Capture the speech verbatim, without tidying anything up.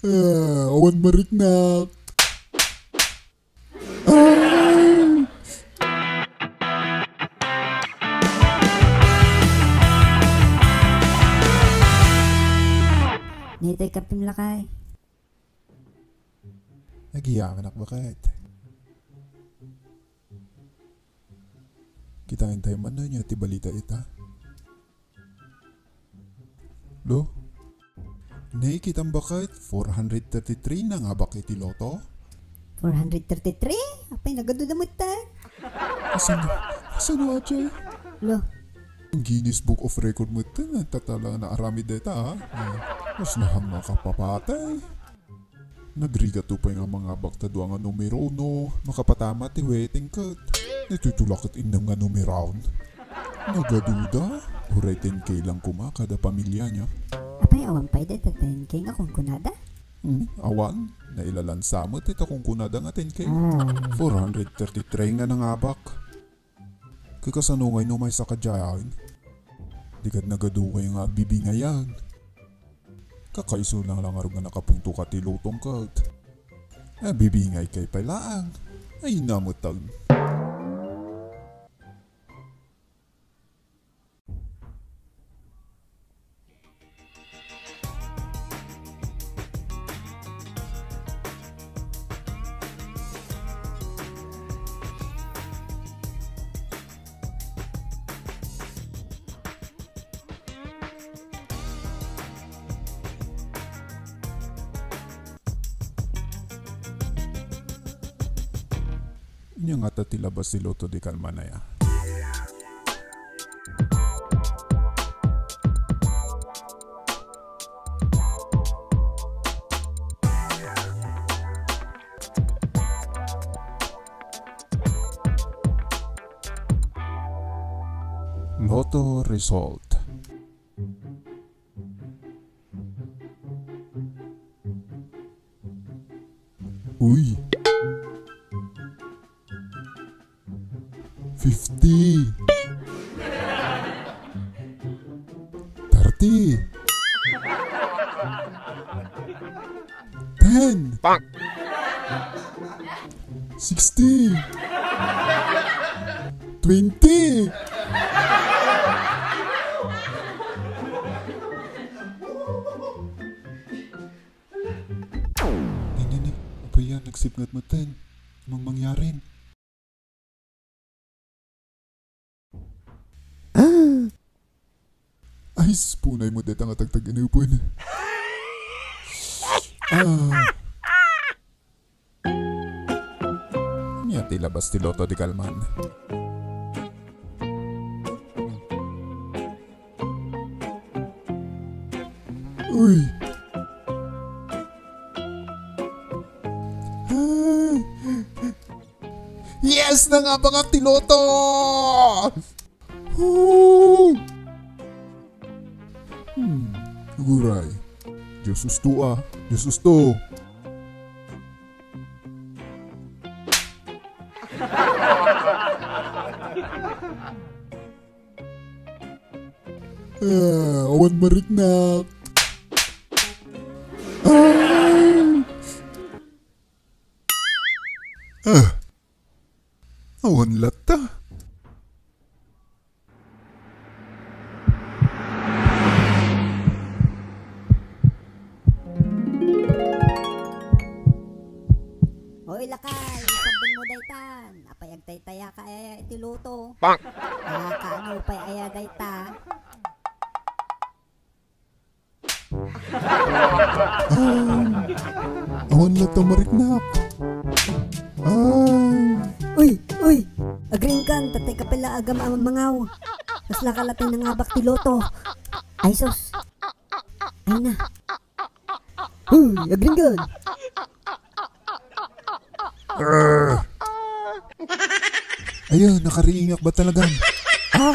Ah, awan mariknak. Ah! Nitay kapim lakay. Nagyamanak baket. Kitaentayo man no ania ti balita ita. Lo? Nakitam baket, four hundred thirty-three nangabak iti lotto. Four hundred thirty-three? Apay, nagaduda met ta. Asan, asan nga atya? Lo. Guinness Book of Record met ta, tatala nga naaramid dayta, ha? Mas nahang makapapatay. Nagrigat to pay nga mangabak ta dua nga numero no makapatama ti waiting ket. Ditoy to la ket innem nga numeron. Nagaduda, uray ten K lang koma kada pamilya niya. Apay, awan pay dayta ten K nga kunkunada? Hmm, awan. Nailalansa met dayta kunkunada nga ten K. Ah. Four hundred thirty-three nga nangabak. Kakasano ngay no maysa kadiay? Di kad nagaduay nga agbibingayan. Kakaiso lang lang arog nga nakapunto ka ti lotong ket. Agbibingay kay pay laang. Ay, nametag. Ania ngata ti labas ti lotto di kalman aya? Lotto result. Uy. Fifty. Thirty. Ten. Sixty. Twenty. Ni, ni, ni. Apay yan, nagsipnget met ten. Mang mangyarin. Ah! Ay, spunay mo deta nga tagtag-inupen. Ah. Ania ti labas ti lotto di kalman? Uy! Ah! Yes! Nangabakak ti lotto! Hoo! Hmm, aguray. Diyos usto, ah. Diyos usto. Ah, awan mariknak. Ah! Ah! Awan latta. Hoy, lakay, isabdeng mo daytan. Apay agtaytaya ka aya iti lotto? Pak! Ah, kaano pay aya dayta? Ah, awan latta mariknak. Ah. Uy, uy! Agriingkan, tatay kapella agam a mangaw. Kasla ka latta nangabak ti lotto. Ay, sus. Ay na. Uy, agriingkan. Ah. Ayun, nakariingak ba talaga? Ah!